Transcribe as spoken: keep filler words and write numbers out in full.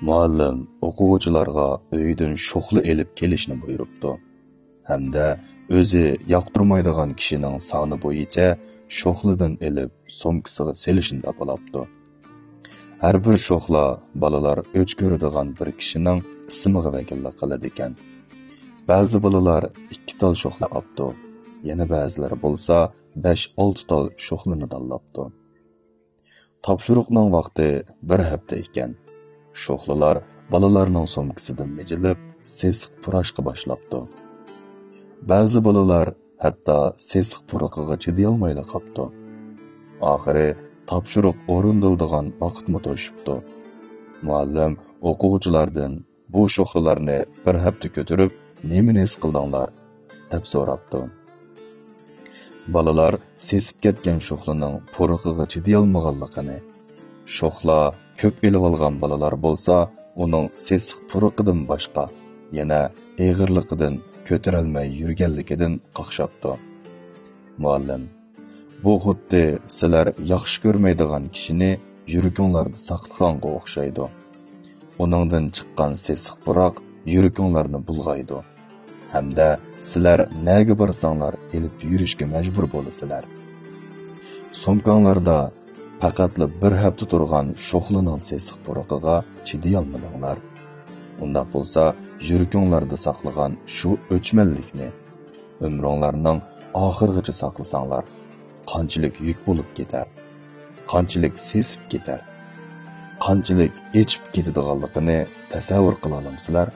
مۇئەللىم ئوقۇغۇچىلارغا ئۆيدىن شوخلا ئېلىپ كېلىشنى بۇيرۇپتۇ ھەمدە ئۆزى ياقتۇرمايدىغان كىشىنىڭ سانى بويىچە شوخلىدىن ئېلىپ سومكىسىغا سېلىشنى داپىلاپتۇ. ھەر بىر شوخلا بالىلار ئۆچ كۆرىدىغان بىر كىشىنىڭ ئىسمىغا ۋەكىللىك قىلىدىكەن. بەزى بالىلار ئىككى تال شوخلا ئاپتۇ، يەنە بەزىلىرى بولسا بەش-ئالتە تال شوخلىنى تاللاپتۇ. تاپشۇرۇقنىڭ ۋاقتى بىر ھەپتە ئىكەن. شوخلىلار بالىلارنىڭ سومكىسىدىن مىجىلىپ، سېسىق پۇراشقا باشلاپتۇ. بەزى بالىلار ھەتتا سېسىق پۇرىقىغا چىدىيالمايلا قاپتۇ. ئاخىرى تاپشۇرۇق ئورۇندىلىدىغان ۋاقىتمۇ توشۇپتۇ. مۇئەللىم ئوقۇغۇچىلاردىن، «بۇ شوخلىلارنى بىر ھەپتە كۆتۈرۈپ، نېمىنى ھېس قىلدىڭلار؟» دەپ سوراپتۇ. بالىلار سېسىپ كەتكەن شوخلىنىڭ پۇرىقىغا چىدىيالمىغانلىقىنى، شوخلا كۆپ ئېلىۋالغان بالىلار بولسا ئۇنىڭ سېسىق پۇرىقىدىن باشقا يەنە ئېغىرلىقىدىن كۆتۈرەلمەي يۈرگەنلىكىدىن قاقشاپتۇ. مۇئەللىم، «بۇ خۇددى سىلەر ياخشى كۆرمەيدىغان كىشىنى يۈرىكىڭلاردا ساقلىغانغا ئوخشايدۇ. ئۇنىڭدىن چىققان سېسىق پۇراق يۈرىكىڭلارنى بۇلغايدۇ ھەمدە سىلەر نەگە بارساڭلار ئېلىپ يۈرۈشكە مەجبۇر بولىسىلەر. سومكاڭلاردا پەقەتلا بىر ھەپتە تۇرغان شوخلىنىڭ سېسىق پۇرىقىغا چىدىيالمىدىڭلار. ئۇنداق بولسا يۈرىكىڭلاردا ساقلىغان شۇ ئۆچمەنلىكنى ئۆمرۈڭلارنىڭ ئاخىرىغىچە ساقلىساڭلار، قانچىلىك يۈك بولۇپ كېتەر، قانچىلىك سېسىپ كېتەر، قانچىلىك ئېچىپ كېتىدىغانلىقىنى تەسەۋۋۇر قىلالامسىلەر؟»